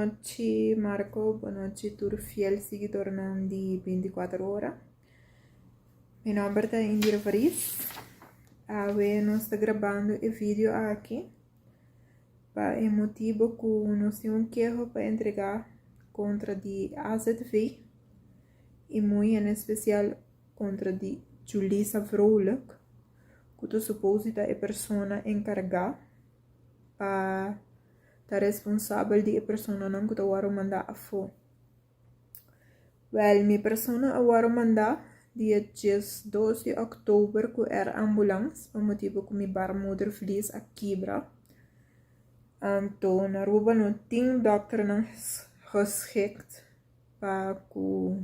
Bonochi Marco, bonochi tur fiel siguidornan di 24 ora. Mi nomber ta Indira Vries. Awe nos ta grabando e video aki pa e motibo ku nos tin un keho pa entrega kontra di AZV i muy en espesial kontra di Julissa Vrolijk ku ta supos di ta e persona enkargá pa ta responsabel di e personanan ku ta wòrdu mandá afó. Wèl, mi persona a wòrdu mandá dia 12 di òktober ku air ambulans pa motibu ku mi baarmoedervlies a kibra. Anto na Aruba no tin dòkternan geschikt pa ku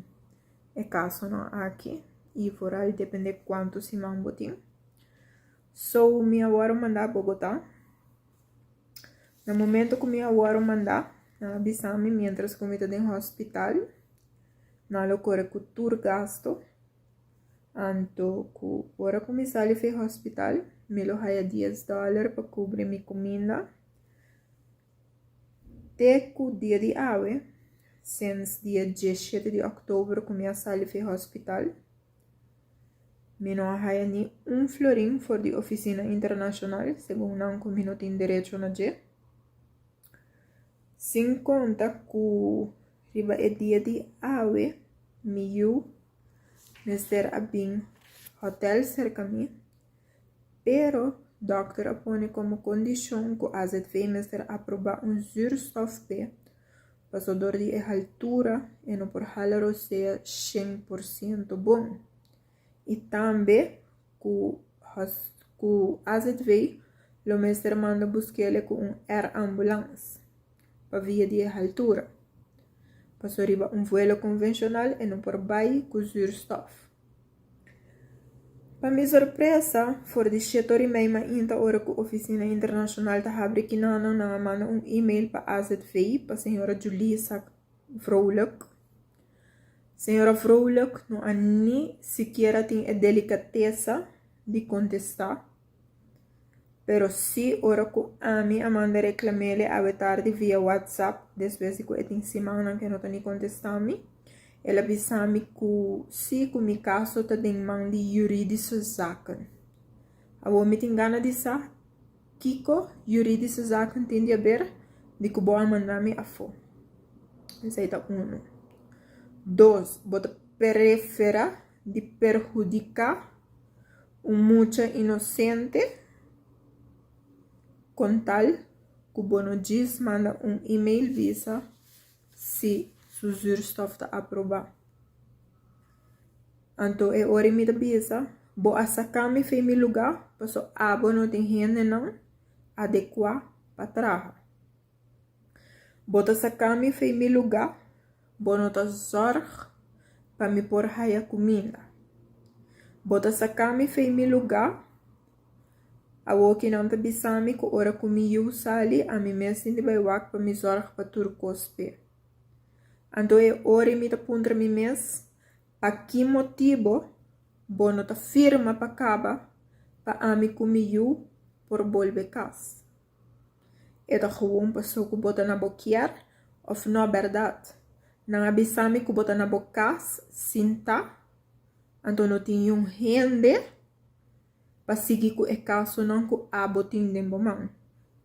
e kasonan aki i vooral depende kuantu siman bo tin. So mi a wòrdu mandá Bogotá. Na momento ku mi a wòrdu mandá, nan a bisa mi miéntras ku mi ta den hospital, nan lo kore ku tur gasto. Anto ku ora ku mi sali for e hospital, mi lo haya dies dòler pa kubri mi kuminda. Te ku dia di awe, since dia diesshete di òktober ku mi a sali for e hospital, Mi no a haya ni un florin for di Oficina Internacional, segun nan cu mi no tin derecho na dje. Sin conta cu riba e dia di awe mi yu mester a bin hotel cerca mi, pero dokter a pone como condicion cu AZV mester aproba un zuurstof p'e. Paso dor di e haltura e no por hala rosea 100% bon. I tambe ku ku AZV lo mester manda busk'el ku un air ambulance pa via di e haltura. Paso riba un vuelo konvenshonal e no por bai ku zuurstof. Pa mi sorpresa, for di shete ora i mei mainta ora ku Ofisina Internashonal ta habri kinanan nan a manda un email pa AZV pa señora Julissa Vrolijk. Señora Vrolijk no a ni sikiera tin e delikatesa di kontestá. Pero sí ora ku ami a manda reklam'el awe tardi via WhatsApp despues di ku e tin simannan ku e no ta ni kontestá mi, el a bisa mi ku sí ku mi kaso ta den man di Juridische Zaken. Awor mi tin gana di sa kiko Juridische Zaken tin di aber di ku bo a manda mi afó. Esei ta unu. Dos, bo ta preferá di perhudiká Un mucha inosente kon tal ku bo no djis manda un email bisa si su zuurstof ta aprobá. Anto e ora mi ta bisa, bo a saka mi fei mi lugá paso abo no tin hendenan adekuá pa traha. Bo ta saka mi fei mi lugá, bo no ta zòrg pa mi por haya kuminda. Bo ta saka mi fei mi lugá, awor ki nan ta bisa mi ku ora ku mi yu sali ami mes tin di bai wak pa mi zòrg pa tur kos p'e. Anto e ora mi ta puntra mi mes, pa ki motibo bo no ta firma pa kaba pa ami ku mi yu por bolbe kas? E ta gewoon paso ku bo ta na bo kier of no bèrdat? Nan a bisa mi ku bo ta na bo kas sintá, anto no tin niun hende pa sigui ku e kasonan ku abo tin den bo man.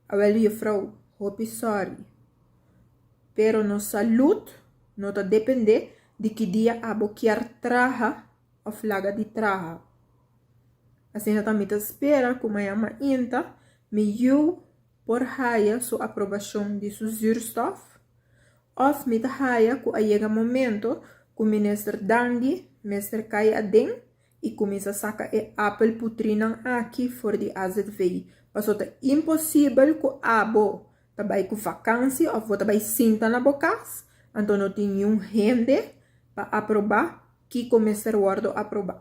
Awel juffrouw, hopi sòri, pero nos salud no ta dependé di ki dia abo kier traha òf laga di traha. Asina ta mi ta spera ku mañan mainta mi yu por haya su aprobashon di su zuurstof òf mi ta haya ku a yega momento ku Minister Dangui mester kai aden i kuminsá saka e apel putrinan aki for di azv paso ta imposibel ku abo ta bai ku vakansi òf bo ta bai sinta na bo kas anto no tin niun hende pa aprobá kiko mester wòrdu aprobá.